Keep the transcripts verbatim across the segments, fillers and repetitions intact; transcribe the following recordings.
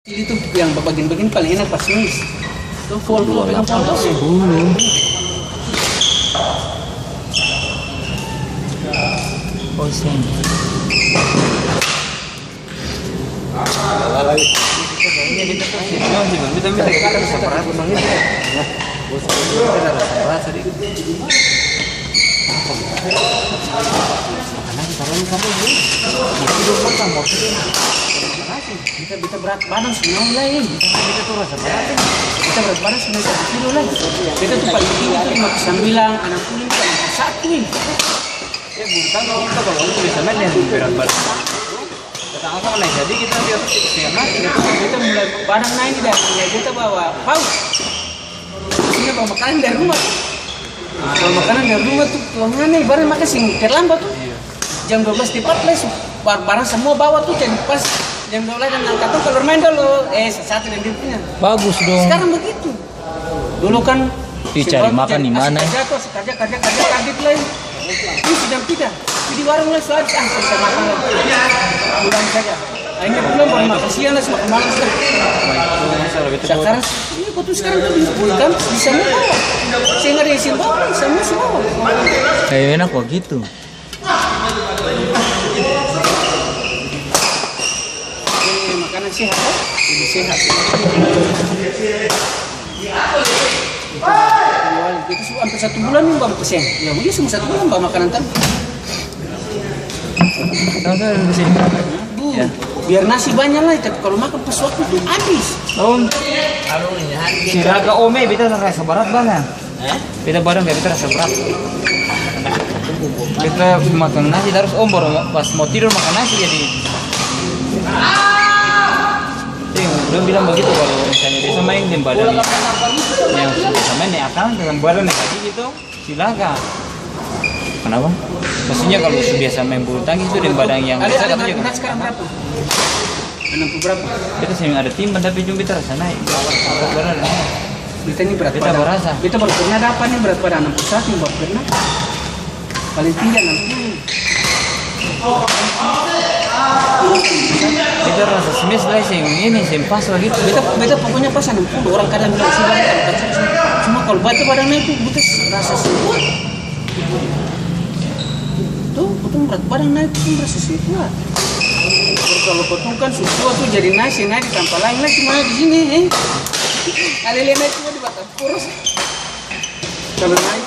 Itu yang bagian-bagian paling enak pas smash. Tuh, full, full, pegang full, full. Oh, sini. Beta, beta berat badan su nae lai. Beta tu rasa berat, eh. Beta berat badan su nae satu kilo lai. Beta tu paling tinggi tu lima puluh sembilan, enam puluh ini paling satu, eh. Ya, bulu tangkis kita bawa itu biasa main yang berat badan. Beta angka nae sadiki tu, nanti harus setengah mati. Beta mulai badan nae ni dari mulai beta bawa paus. Sini bawa makanan dari rumah. Bawa makanan dari rumah tu, tuangane, barang makan sing terlambat tu. Iya. Jam dua belas tepat, lai su bar-, barang semua bawa tu, jadi pas jam dua belas dan angkat tu keluar main dolo, eh, satu dan dia punya. Bagus dong. Sekarang begitu. Dulu kan. Ih, cari makan di mana? Asik, asik, asik, kerja, kerja, kerja, kerja, lai. Ini su jam tiga. Di warung lai su habis, ah, su bisa makan lai. Pulang saja. Akhirnya pulang baru makan siang, nasi makan malam sudah. Sekarang, iya, kau tuh sekarang tuh di, di kampus bisa semua bawa. Sehingga ada yang bawa, bisa semua bawa. Eh, enak kok gitu. Eh, makanan sehat, eh? Lebih sehat. Itu su-, hampir satu bulan nih, Bang, kasihan. Ya, iya, semua satu bulan, Bang, makanan kan. Tahu, tahu, tahu, tahu. Bu, ya. Biar nasi banyak lah, tapi kalau makan pas waktu tuh habis. Tahu. Si Raga Ome, beta rasa berat banget. Hah? Beta badan, beta rasa berat. Beta makan nasi terus, om, baru pas mau tidur makan nasi, jadi. Eh, dong bilang begitu, kalau misalnya biasa main deng badan yang su biasa main, deng akang, deng badan yang tadi gitu, silakan. Kenapa? Maksudnya kalau su biasa main bulu tangkis itu deng badan yang biasa, katanya. Ada, ada, sekarang berapa? Enam puluh berapa? Beta seng ada timbang, tapi cuma beta rasa nae. Berat badan nae. Beta ini berat badan. Beta baru rasa. Beta baru pernah dapat nih berat badan enam puluh satu, baru pernah. Paling tinggi enam puluh. Beta rasa smash lai seng ini, seng pas lagi. Beta, beta pokoknya pas enam puluh, orang kadang bilang, "Sudah, beta angkat sudah." Cuma kalau batu badan nae itu, beta rasa seng kuat. Tuh, katong berat badan nae, katong rasa seng kuat. Terus kalau katong kan su tua tuh, jadi nae, seng nae di tampa laeng lai, cuma di sini, eh. Alele nae cuma di batang kurus. Kalau nae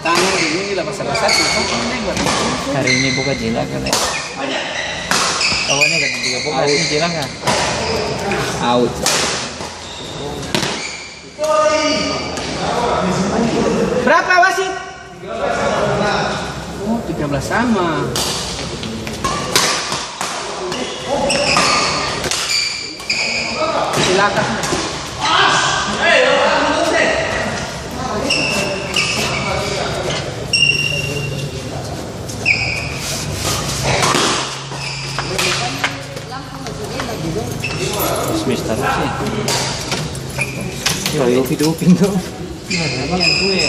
tangan di ini lah basar-basar, cuma nae batang kurus. Hari ini buka cilaka lai. Awalnya kan tiga buka, hari ini cilaka. Out. Berapa wasit? Oh, tiga belas sama. Silakan. Smash tarus sih. Ya, yo, video pintu. Iya, ini yang gue.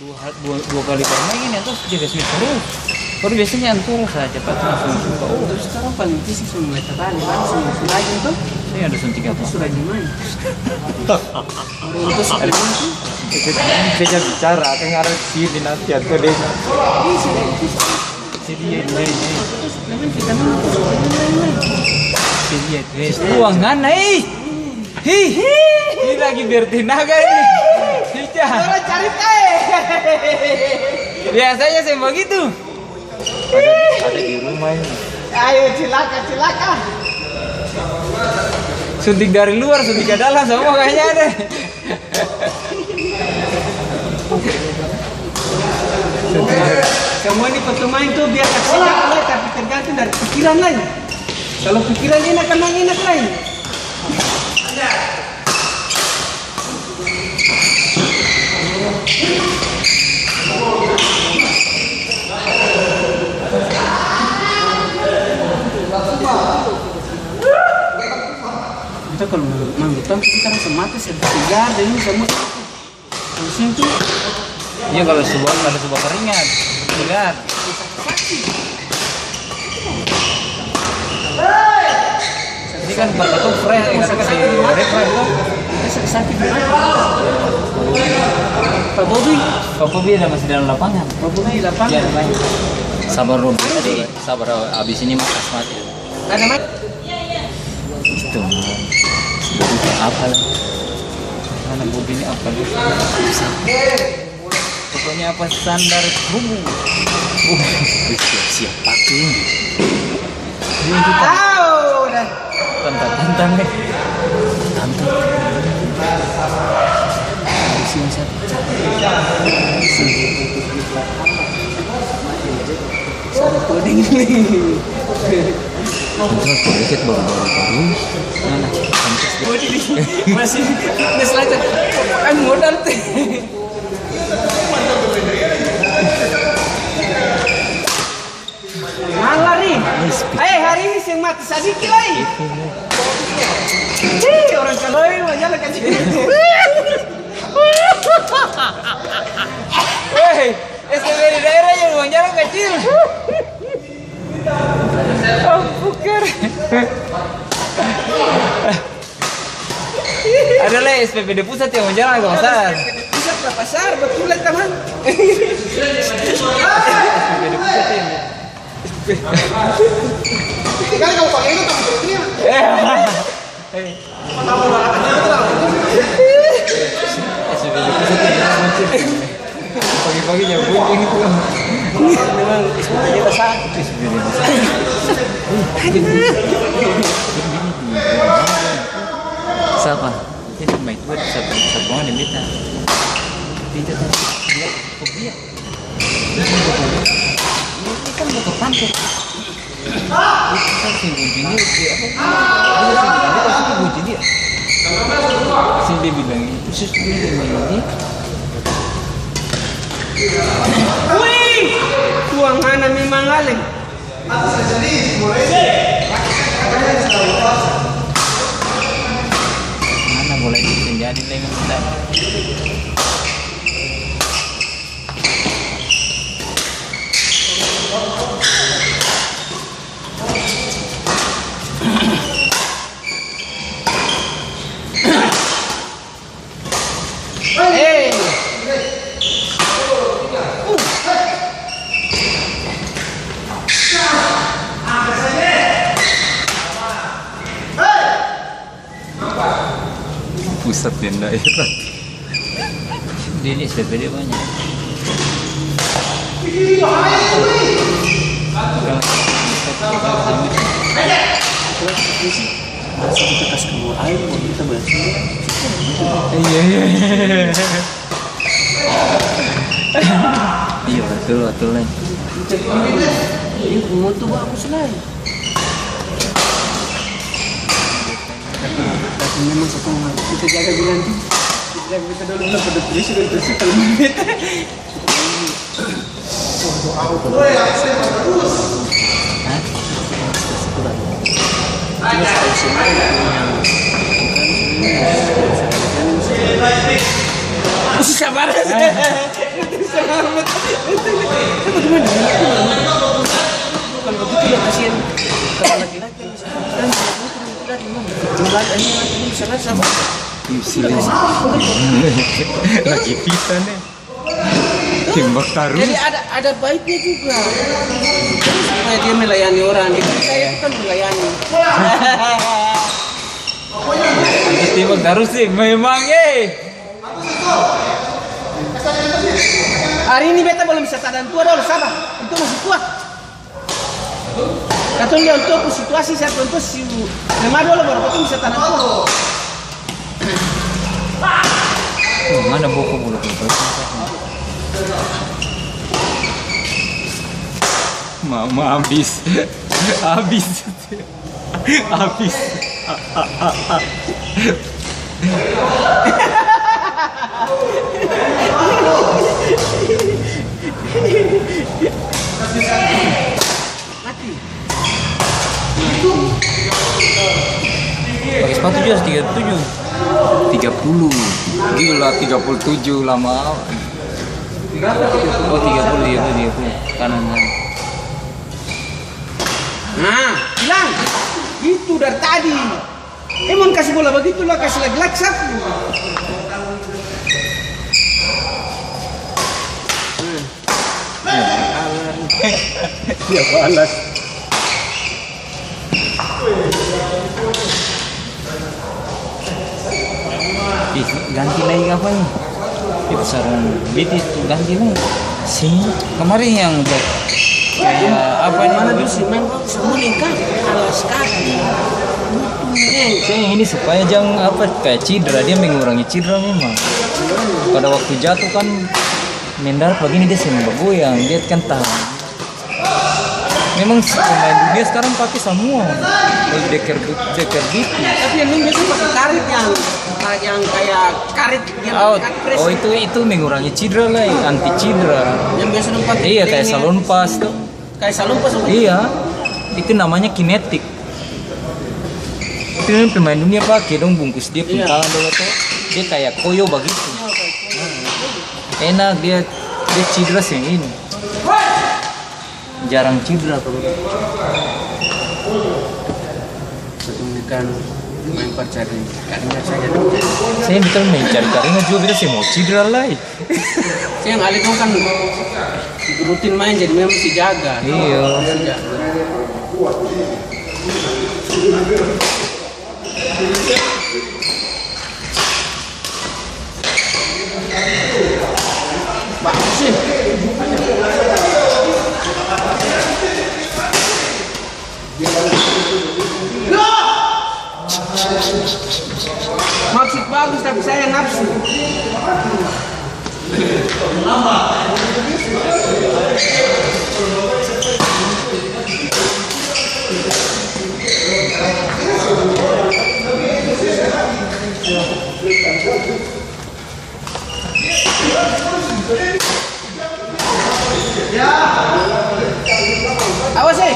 Dua ha-, dua, dua kali bermain ini, terus jaga smash terus. Baru biasanya antur saja, pas langsung suka. Oh, terus sekarang paling fisik sudah mulai terbalik, langsung, langsung lagi tuh. Saya ada suntikan. Itu sudah gimana? Baru itu suplemen tuh. Itu dia bicara, kan ada di sini nanti atau deh. Iya, sudah itu. Jadi, ya, ini, ini. Suplemen vitamin itu suplemen lain, lain. Jadi, ya, itu. Buangan, eh. Hihi. Ini lagi bertenaga ini. Hica. Orang carita, eh. Biasanya seng begitu. Ada, ada di rumah ini. Ayo, cilaka, cilaka. Suntik dari luar, suntik ke dalam, semua kayaknya ada. Semua ini pertemuan itu biar kasih jalan, tapi tergantung dari pikiran lain. Kalau pikiran enak, kan enak lain. Kita kalau main, main bulu tangkis, kita rasa mata segar, dan ini semua. Kalau sini tuh. Iya, kalau su ba-, kalau su bakeringat, segar. Hei! Tempat katong fry, eh, katong kasi refresh to. Itu sakit-sakit. Pak Bobi. Pak Bobi ada masih dalam lapangan. Pak Bobi lapangan. Iya, lapangan. Sabar dong, sabar, abis ini makas mati. Ada mati. Itu, apa lah? Mana Bobi ini apa lu? Pokoknya apa sandar kubu. Uh, siap-siap pakai. Au, dah. Tantang-tantang, eh. Tantang. Siap-siap. Sama coding nih. Itu aku deket baru-baru terus. Mana? Masih fitness aja. Kan modal teh. Malar nih. Eh, hari ini seng mati sadiki lai. Ih, orang Kaloi mah jalan kacil. Weh, S P B di daerah yang uang jalan kacil. Ampukar. Ada lai S P P D pusat yang mau jalan, Bang Sar. Pusat, Pak Pasar, betul lai, teman. S P P D pusat ini. Kan kalau pakai itu, tak betul ya. Eh. Pagi-pagi jam bunyi ini pulang. Memang S P P D basah. Sapa? Ini main buat satu, satu orang yang beta. Beta tadi lihat kok dia. Ini kan mau ke pantai. Itu kan seng kunjung dia, dia apa? Dia seng kunjung dia, pasti dia kunjung dia. Seng dia bilang itu, sus, dia bilang ini. Wih! Tuang ana memang ale. Mana bola itu seng jadi lagi, bentar. Hei! Pusat yang daerah. Dia ni S P P D banyak. Masa kita kasih keluar air, mau kita bersih. Iya, iya, iya. Iya, betul, betul, Leng. Ini motor bagus, Leng. Tapi, tapi memang katong harus kita jaga bilang tuh. Kita jaga, kita dulu bilang pada polisi dan polisi kalau mau beta. Hah? Sabar. Sabar. Kalau begitu ya kasihan. Kalau laki-laki Ih, sila. Lagi pisan, eh. Tembak tarus. Jadi ada, ada baiknya juga. Supaya dia melayani orang. Di kita itu kan melayani. Tembak tarus sih, memang, eh. Hari ini beta belum bisa tadan tua dolo, sabar. Itu masih tua. Katong jang tau pung situasi, saya contoh si lemah dolo baru katong bisa tanam. Oh, mana boko bulu bulu. Mama abis. Abis. Abis. Pake sepatu juga tiga puluh tujuh. Tiga puluh. Gila, tiga puluh tujuh lama. Oh, tiga puluh, tiga puluh, tiga puluh. Kanan, kanan. Nah, bilang. Itu dari tadi. Emang kasi bola bagitu la, kasi laki-laki satu. Dia balas. Ih, ganti lai apa ini? Itu sarung bitis tu ganti lai. Sini, kemarin yang udah kayak apa ini? Mana dulu sih, main semua lengkap, alas kaki. Eh, ini supaya jang apa, kayak cidra, dia mengurangi cidra memang. Pada waktu jatuh kan mendarat begini dia seng bagoyang, dia kan tahan. Memang si pemain dunia sekarang pake samua. Deker, deker bitis. Tapi yang dulu biasa pake karet yang, yang kayak karet yang Oh, karet pres. Oh, itu, itu mengurangi cidra lai, anti cidra. Yang biasa dong pake Iya, kayak tengen. Salonpas tuh. Kayak salonpas apa? Iya, itu namanya kinetik. Itu yang pemain dunia pake, dong bungkus dia pung Iya. tangan dolo tuh. Dia kayak koyo bagitu. Iya, kayak koyo. Enak dia, dia cidra seng ini. Jarang cidra kalo beta. Satu bukan main par cari karingat saja. Saya bukan main cari karingat juga, beta seng mau cidra lai. Seng, ale dong kan rutin main, jadi memang musti jaga. Iya. Musti jaga. Maksud bagus, tapi saya nafsu. Awas, eh!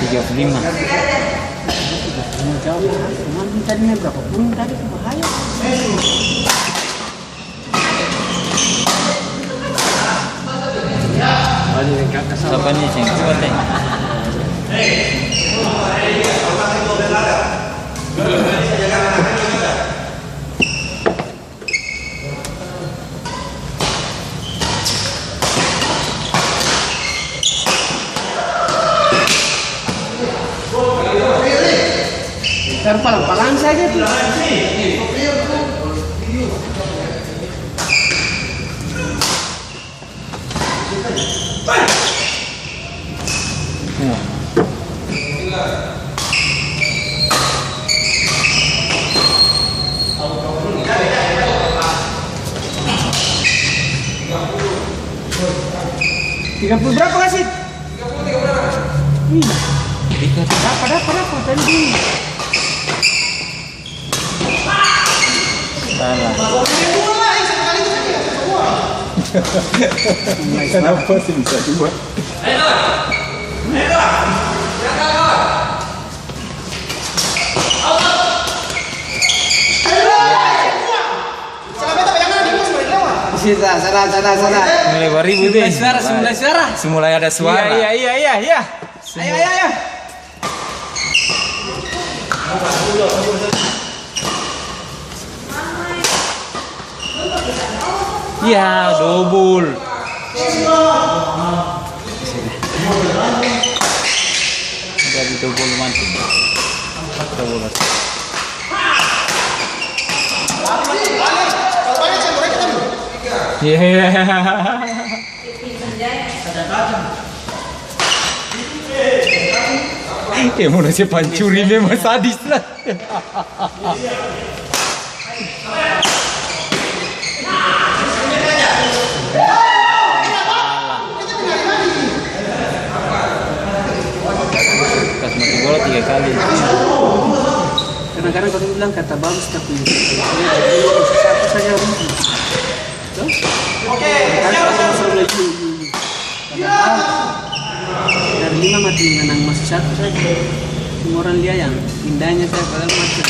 Tiga puluh lima. Jauh, cuman tadi berapa puluh tadi, bahaya. Sapa ni seng kuat, eh? Taru palang-palang saja tu. Tiga puluh berapa kasih? Ih, dapa, dapa, dapa, tadi gini. Salah. Kenapa sih bisa dua? Di sini, sana, sana, sana, sana. Mulai baribu deh. Mulai suara, mulai suara. Mulai ada suara. Iya, iya, iya, iya, iya. Ayo, ayo, ayo. Ya, dobol. Jadi dobol mati. Dobol mati. Iya, iya. Kayak mana si pancuri memang sadis lah. Kas mati bola tiga kali. Kadang-kadang katong bilang kata bagus, tapi satu saja. Menang masih satu saja. Semua orang lia yang indahnya saya padahal masih.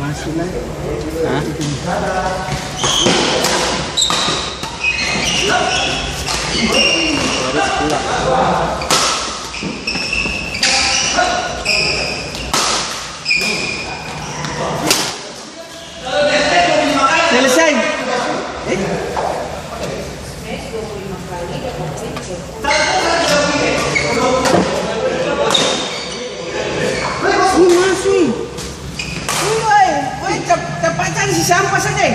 Masih lah. Hah? Selesai. Eh? Ini masih. Woi, woi, woi, cap-, capat cari si sampah saja.